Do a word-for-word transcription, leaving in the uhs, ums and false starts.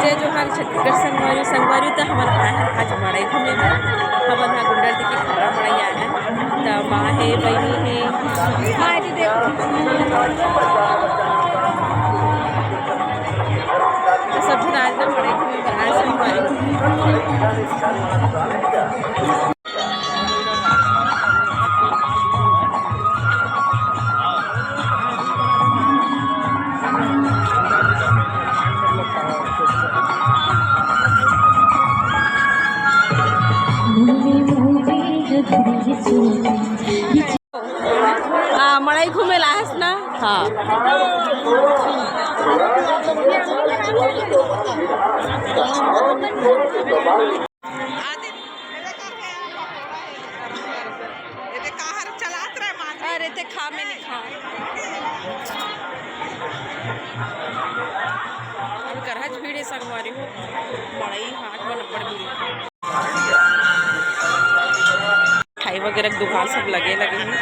जय जोहार छत्तीसगढ़ संगवारी, संगवारी त हमन आए हन आज मड़ई घूमे बर। हमन ह गुंडरदेही के खर्रा मड़ई आए हन। त माँ हे, बहिनी हे, माँ जी देखो। त सब झन आज ना मड़ई घूमे बर आए संगवारी। हाँ, मड़ई घूमे ला आएस ना? हाँ। अरे ते खा, मैं नहीं खाऊं। अभी करहच भीड़ हे संगवारी हो, मड़ई हाट में अब्बड़ भीड़ हे। मिठाई वगैरह के दुकान सब लगे लगे हे।